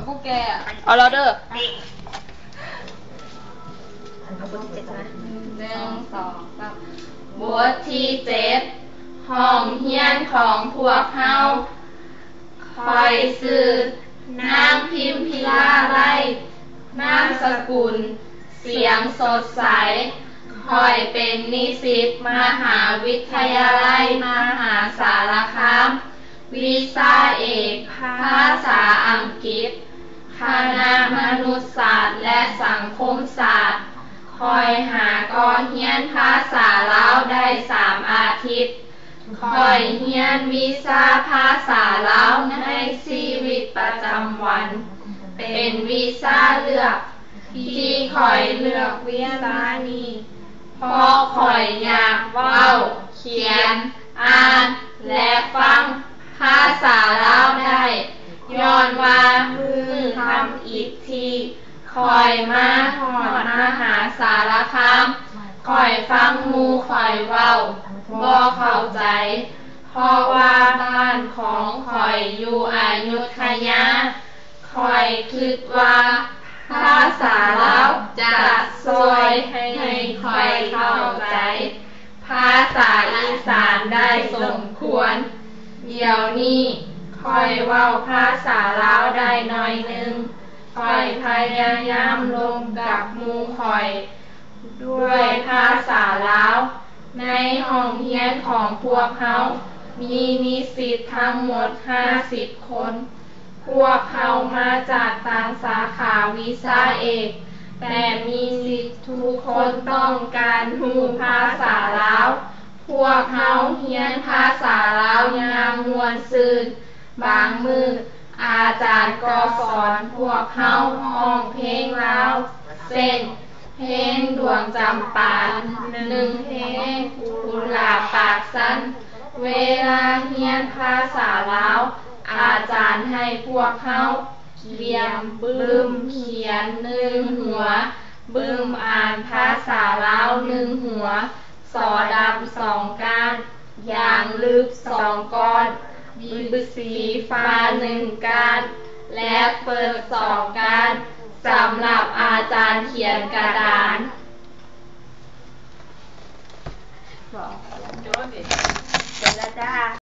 ຜູ້ແກ່ ເອົາແລ້ວເດີ ເອົາບົດທີເຈັດມາ ໜຶ່ງ ສອງ ສາມ ບົດທີເຈັດ ຫ້ອງຮຽນຂອງພວກເຮົາ. ຂ້ອຍຊື່ ນາງ ພິມພິລາໄລ ນາມສະກຸນ ສຽງສົດໃສ. ຂ້ອຍເປັນນິສິດມະຫາວິທະຍາໄລມະຫາສາລະຄາມ. ວິຊາເອກພາສາອັງກິດ ຄະນະມະນຸດສາດ ແລະ ສັງຄົມສາດ. ຂ້ອຍຫາກໍຮຽນພາສາລາວໄດ້ສາມອາທິດ. ຂ້ອຍຮຽນວິຊາພາສາລາວໃນຊີວິດປະຈຳວັນ ເປັນວິຊາເລືອກ. ທີ່ຂ້ອຍເລືອກວິຊານີ້ ເພາະຂ້ອຍຢາກເວົ້າ, ຂຽນ, ອ່ານ ແລະ ຟັງພາສາລາວໄດ້. ຍ້ອນວ່າມື້ທຳອິດທີ່ຂ້ອຍມາຮອດມະຫາສາລະຄາມ, ຂ້ອຍຟັງໝູ່ຂ້ອຍເວົ້າບໍ່ເຂົ້າໃຈ, ເພາະວ່າບ້ານຂອງຂ້ອຍຢູ່ອະຍຸດທະຍາ. ຂ້ອຍຄິດວ່າພາສາລາວຈະຊ່ວຍໃຫ້ຂ້ອຍເຂົ້າໃຈພາສາອີສານໄດ້ສົມຄວນ. ດຽວນີ້ຂ້ອຍເວົ້າພາສາລາວໄດ້ໜ້ອຍໜຶ່ງ. ຂ້ອຍພະຍາຍາມລົມກັບໝູ່ຂ້ອຍດ້ວຍພາສາລາວ. ໃນຫ້ອງຮຽນຂອງພວກເຮົາມີນິສິດທັງໝົດຫ້າສິບຄົນ. ພວກເຮົາມາຈາກຕ່າງສາຂາວິຊາເອກ, ແຕ່ມີສິດທຸກຄົນຕ້ອງການຮູ້ພາສາລາວ. ພວກເຮົາຮຽນພາສາລາວຢ່າງມ່ວນຊື່ນ. ບາງມື້ອາຈານກໍສອນພວກເຮົາຮ້ອງເພງລາວ ເຊັ່ນ ເພງດວງຈຳປາ, ໜຶ່ງເພງກຸຫຼາບປາກສັນ. ເວລາຮຽນພາສາລາວ, ອາຈານໃຫ້ພວກເຮົາກຽມບຶ້ມຂຽນໜຶ່ງຫົວ, ບຶ້ມອ່ານພາສາລາວໜຶ່ງຫົວ, ສໍດຳສອງກ້ານ, ຢາງລຶບສອງກ້ອນ, ບຶດສີຟ້າໜຶ່ງກ້ານ ແລະ ເປິກສອງກ້ານ. ສຳລັບອາຈານຂຽນກະດານ. ເສັດແລ້ວຈ້າ.